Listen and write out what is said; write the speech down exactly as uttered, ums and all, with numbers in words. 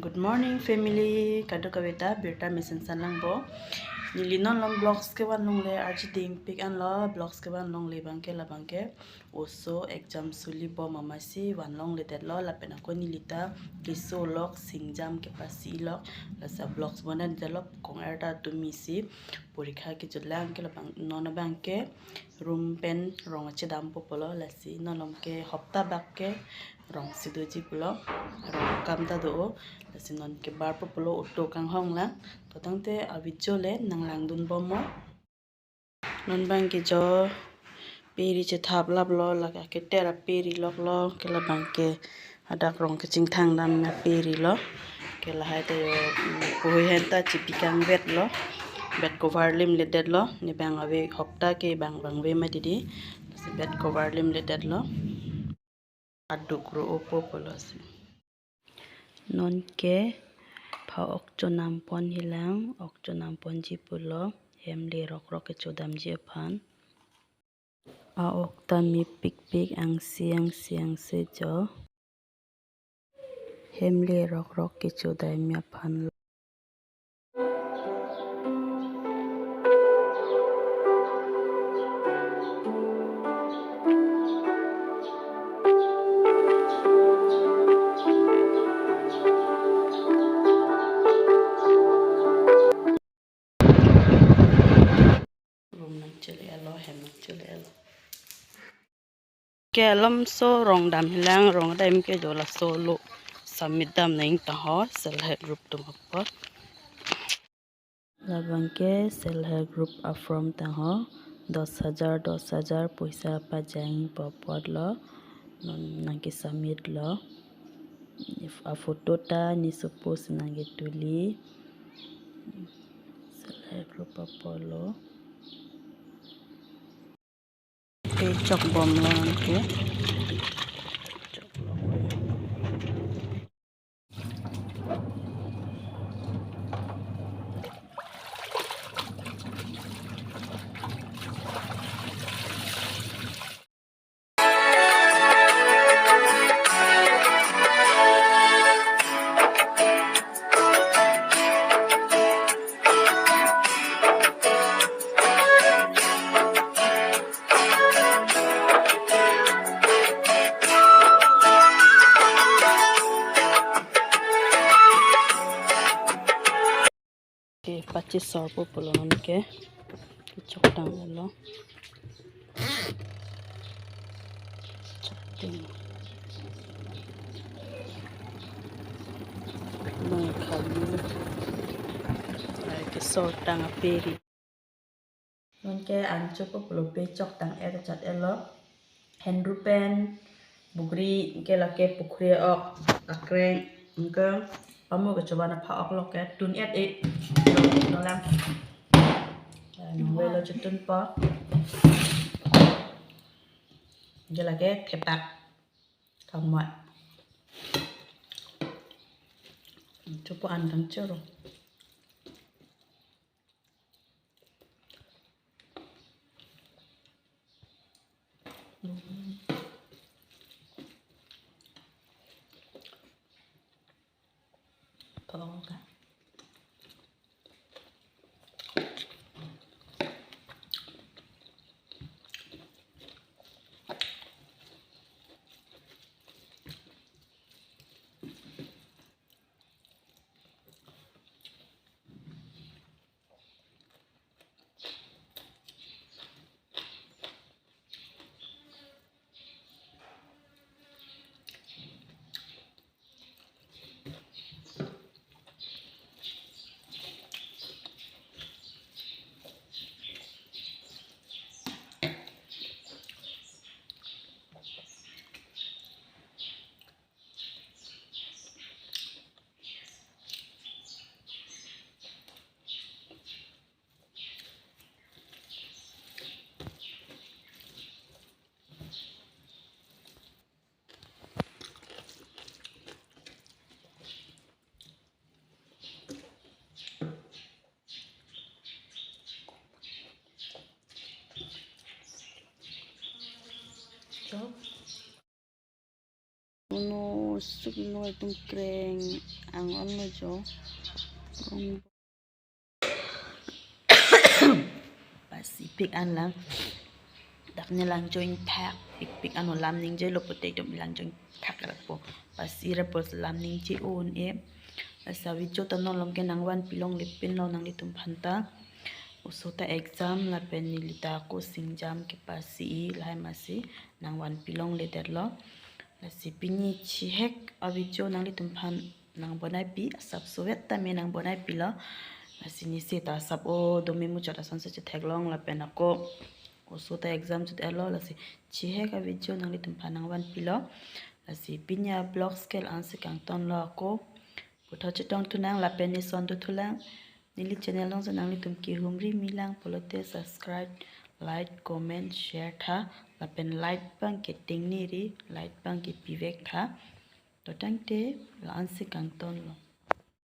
Good morning family, kadokave ta birta mesen san lang bo. Neli non lom vlogs kevan longle, archi dingpik anlo vlogs kevan longle abangke labangke oso exam suli bom amatsi van longledetlo, lapen ako neli ta keso lok singjam kepasi lok, lasi vlogs bonai detlo, kong er ta tumi si porikha kejutlang ke labang non abangke room pen rong achedampo pulo, lasi non lom ke hopta bak ke rong si doji pulo, rong akam ta do, lasi non ke barpo pulo auto kanghong lang, to tangte a video le nanglangdun bom mo. Non abangke jo peri chethap laplo, lake keter aperi loklo, ke labangke hadak rong kachingthang dam aperi lo, ke lahai ta jo, mm, puhui hen ta chipi kangvetlo, bed cover limledetlo, ne bang ave hopta ke bang bang ave ma didi, lasi bed cover limledetlo. Aduk ro opo pulo si. Non ke pha-ok chonam pon hilang, ok chonam ponji pulo, hem le rokrok kechodamji aphan. A-ok ta mepikpik, angsi angsi angse jo. Hem le rokrok kechodamji aphan lo. Room nangchele alo, hem nangchele alo. Ke alomso rong dam hilang, rong dam ke jo laso lo submit dam nang tangho self help group atum apot. Labangke self help group a form tangho, dos hajar dos hajar poisa pajang pu apotlo, non nangke submit lo. A photo ta ne suppose nangke tuli. Self help group apotlo. Pe chok bomlo anke. Ke pachisorpo pulo non ke kechoktang lo. Chokding. Bang khali. Ai kesortang aperi. Non ke anchopo pulo, pe choktang er chat elo. Henru pen bugri ke lake pukhri ok akreng ke pamu kechoban apha ok lo ke tun et e. Nolang. Nungve lo chutun po. Ke lake thepak. Kamat. Chopo an kangchero. Uno Sukno itum kreng ang-onlo jo. Pasi pik an lang. Dak ne lang join thak pik pik an lam ningjelo pute itum lang join thak rakpo. Pasi repos lam ningje un-e. Lasi video ta non along ke nangvanpi longle pinlo nanglitum aphan ta. Oso ta exam lapen neli ta ako singjam kepasi lahai masi nangvanpi longledetlo. Lasi pini chihek a video nanglitum aphan nangbonaipi, asap sovet tame nangbonaipilo. Lasi nisi ta asap o dome muchot asonsi chetheklong lapen ako oso ta exam chot-etlo, lasi chihek a video nanglitum aphan nangvanpilo. Lasi pini a vlogs ke la-ansi kangtonlo ako. Puthot chetongthu nang lapen nison dothulang. Neli channel alongsi nanglitum kehumri milang pulote subscribe, like, comment, share tha. Lapen like abang ke tengneri, like abang ke pivek tha. To tangte la-ansi kangtonlo.